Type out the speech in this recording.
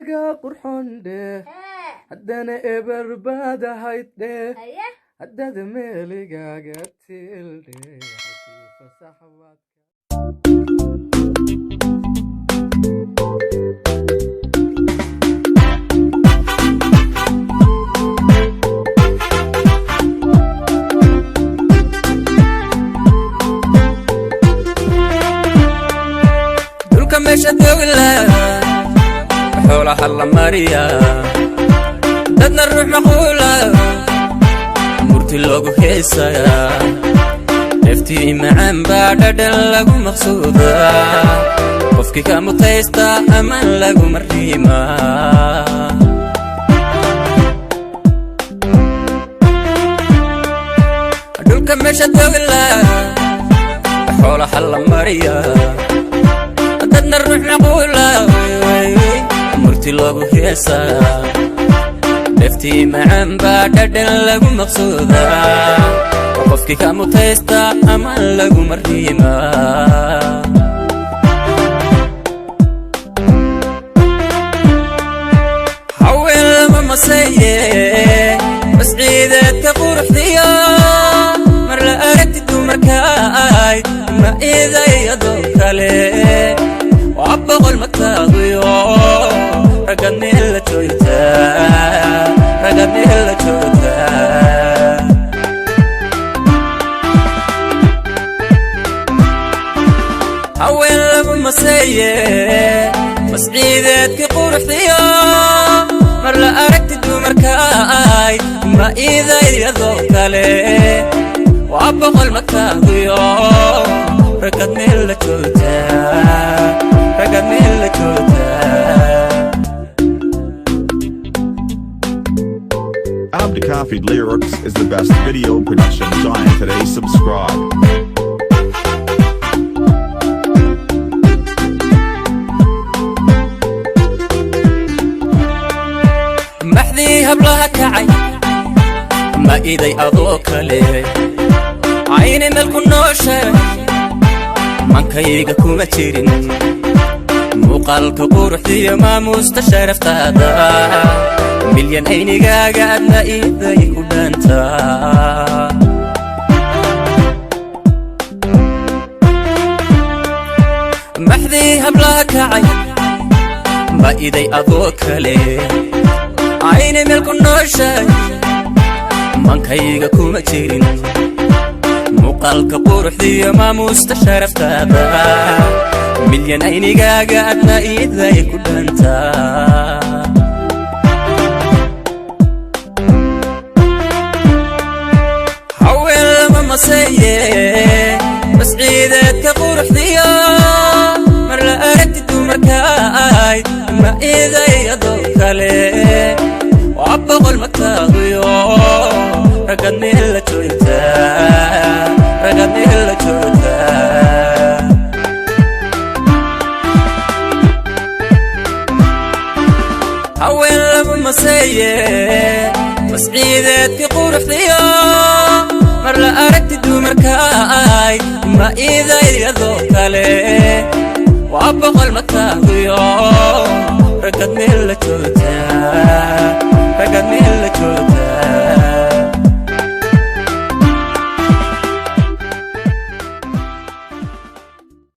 Qurxoon dheh, haddana eber baad ahayd dheh. Haye. Haddada meeligaaga til dheh, halkii fasax baad. Dhulka meesha dogla xoolaha la mariya, dadna ruux maquula murti loogu heesaya, neftii macaan baa dhadhan lagu maqsuudaa, qofkii ka mutaysta amaan laguma riimaa. Dhulka meesha dogla xoolaha la mariya, dadna ruux maquula murti loogu heesaa, dheftii macaan baa dhadhan lagu maqsuudaa, qofkii ka mutaysta amaan laguma riimaa. Haween lama maseeye, masciideedka quruxdiya, mar la aragti dumarkaay ma iidayadoo kale, waa boqol mataaduyo ragad meel la joogtaa, ragad meel la joogtaa. Haween lama maseeye, masciideedki quruxdiyo, mar la aragti dumarkaay ma iidayadoo kale, waa boqol mataaduyo ragad meel la joogtaa, ragad meel la joogtaa. Abdikafi Lyrics is the best video production giant today. Subscribe. Maxdii hablaha kacay ma iday adoo kale, cayni meel ku nooshe mankayga kuma jirin, muuqaalka quruxdiyo maamuusta sharaftaada, milyan aynigaaga adna iday ku dhaantaa. Maxdii hablaha kacay ma iday adoo kale, cayni meel ku nooshay mankayga kuma jirin, muuqaalka quruxdiyo maamuusta sharaftaada, milyan aynigaaga adna iday ku dhaantaa. Haween lama maseeye, masciideedka quruxdiyo, mar la aragti dumarkaay ma iidayadoo kale, waa boqol mataaduyo ragad meel la joogtaa, ragad meel la joogtaa. Haween lama maseeye, masciideedki quruxdiyo, mar la aragti dumarkaay ma iidayadoo kale, waa boqol mataaduyo ragad meel la joogtaa.